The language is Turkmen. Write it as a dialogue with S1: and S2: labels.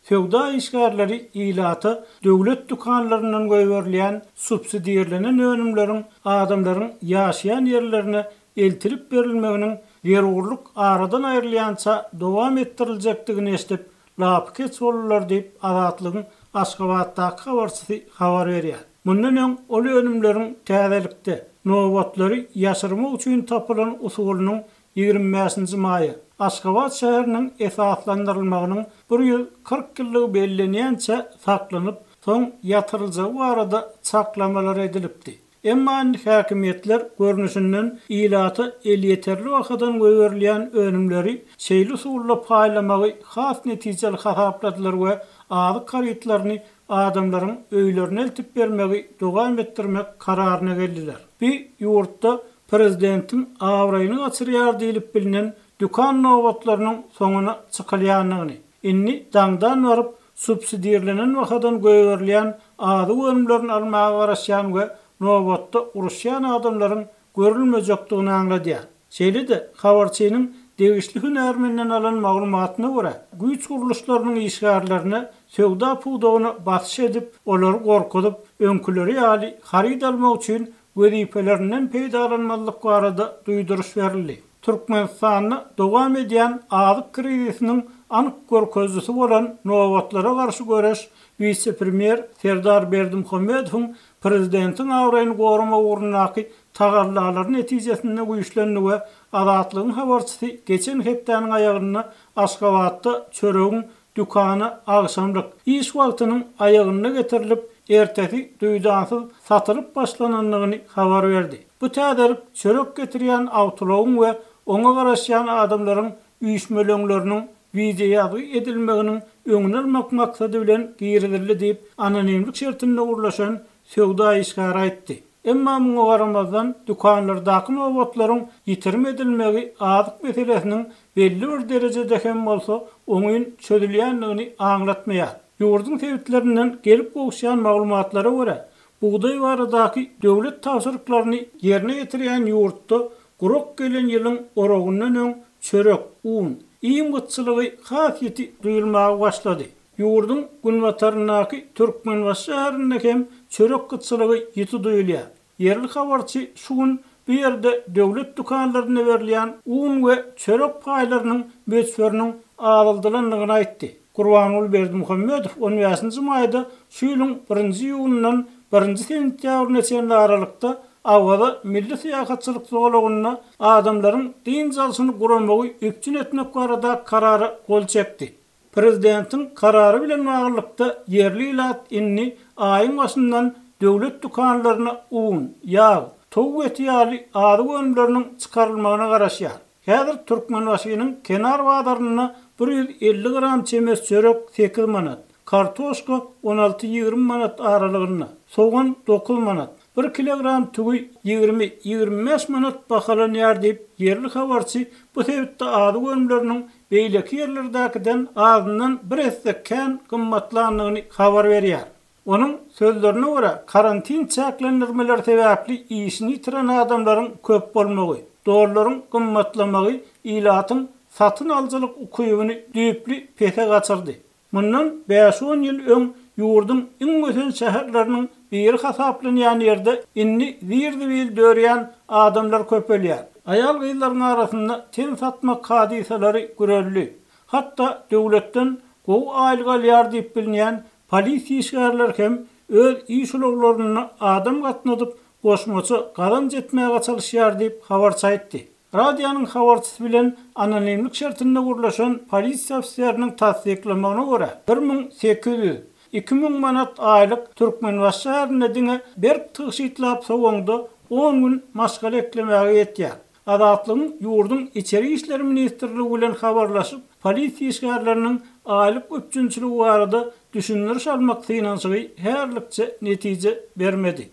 S1: Söwda işgärleri ilata döwlet dükanlaryndan goýberilýän subsidirlenen önümleriň adamlaryň ýaşaýan ýerlerine eltilip berilmeginiň zerurlyk aradan aýrylýança dowam etdiriljekdigini eşidip, lapykeç boldular diýip, Azatlygyň Aşgabatdaky habarçysy habar berýär. Mundan öň ol önümleriň täzelikde, nobatlary ýaşyrmak üçin tapylan usulynyň 25-nji maýa, Aşgabat şäheriniň esaslandyrylmagynyň 140 ýyllygy bellenýänçä saklanyp, soň ýatyryljagy barada çaklamalar edilipdi. Emma indi häkimiýetler görnüşinden ilata elýeterli bahadan goýberilýän önümleri şeýle usulda paýlamagy has netijeli hasapladylar we azyk harytlaryny adamlaryň öýlerine eltip bermegi dowam etdirmek kararyna geldiler. Bu ýurtda prezidentiň abraýyny gaçyrýar diýlip bilnen dükan nobatlarynyň soňuna çykylýandygyny, indi daňdan baryp subsidirlenen bahadan goýberilýän azyk önümlerini almaga garaşýan we nobatda uruşýan adamlaryň görülmejekdigini aňladýar. Şeýle-de, habarçynyň degişli hünärmenden alan maglumatyna görä, güýç gurluşlarynyň işgärlerine söwda pudagyna basyş edip, olary gorkuzyp, öňküleri ýaly haryt almak üçin wezipelerinden peýdalanmazlyk barada duýduryş berildi. Türkmenistanda dowam edýän azyk krizisiniň anyk görkezijisi bolan nobatlara garşy göreş wise-premýer Serdar Berdimuhamedowyň prezidentiň abraýyny goramak ugrundaky tagallalary netijesinde güýçlendi we Azatlygyň habarçysy geçen hepdäniň aýagynda Aşgabatda çöregiň dükana agşamlyk, iş wagtynyň aýagynda getirilip, ertesi duýdansyz satylyp başlanandygyny habar berdi. Bu täzelik çörek getirýän awtoulagyň we oňa garaşýan adamlaryň üýşmeleňleriniň wideoýazgy edilmeginiň öňüni almak maksady bilen girizildi diýip, anonimlik şertinde gürleşen söwda işgäri aýtdy. Emma muňa garamazdan, dükanlardaky nobatlaryň ýitirim edilmegi azyk meselesiniň belli bir derejede hem bolsa oňyn çözülýändigini aňlatmaýar. Ýurduň sebitlerinden gelip gowuşýan maglumatlara görä, bugdaý baradaky döwlet tabşyryklaryny ýerine ýetirýän ýurtda gurak gelen ýylyň oragyndan öň çörek, un, iým gytçylygy has ýiti duýulmaga başlady. Ýurduň günbataryndaky Türkmenbaşy şäherinde hem çörek gytçylygy ýiti duýulýar. Ýerli habarçy şu gün bu ýerde döwlet dükanlarynda berilýän un we çörek paýlarynyň möçberiniň azaldylandygyny aýtdy. Gurbanguly Berdimuhamedow on bäşinji maýda şu ýylyň birinji iýunyndan birinji sentýabryna çenli aralykda Awaza milli syýahatçylyk zolagynda adamlaryň dynç alşyny guramagy üpjün etmek barada karara gol çekdi. Prezidentiň karary bilen baglylykda, ýerli ilat indi aýyň başyndan döwlet dükanlaryna un, ýag, towuk eti ýaly azyk önümleriniň çykarylmagyna garaşýar. Häzir Türkmenbaşynyň kenar bazarynda 150 gram çemesi çörek sekiz manat, kartoşka on alty-ýigrimi manat aralygynda, sogan dokuz manat, Bir kilogram tüwi 20, 25 manat bahalanýar diýip, ýerli habarçy bu sebitde azyk önümleriniň beýleki ýerlerdäkiden azyndan bir esse kän gymmatlandygyny habar berýär. Onuň sözlerine görä, karantin çäklendirmeleri sebäpli işini ýitiren adamlaryň köp bolmagy, dollaryň gymmatlamagy ilatyň satyn alyjylyk ukybyny düýpli pese gaçyrdy. Mundan bäş-on ýyl öň ýurduň iň ösen şäherleriniň biri hasaplanýan ýerde indi zir-zibil dörýän adamlar köpelýär. Aýal-gyzlaryň arasynda ten satmak hadysalary güreldi. Hatda döwletden gowy aýlyk alýar diýip bilinýän polisiýa işgärleri hem öz iş ulaglarynda adam gatnadyp, goşmaça gazanç etmäge çalyşýar diýip, habarçy aýtdy. Radionyň habarçysy bilen anonimlik şertinde gürleşen polisiýa ofiseriniň tassyklamagyna görä, 1800, 2000 manat aýlyk Türkmenbaşy şäherinde diňe berk tygşytlap sowaňda on gün maşgala eklemäge ýetýär. Azatlygyň ýurduň Içeri işler ministrligi bilen habarlaşyp, polisiýa işgärleriniň aýlyk üpjünçiligi barada düşündiriş almak synanyşygy häzirlikçe netije bermedi.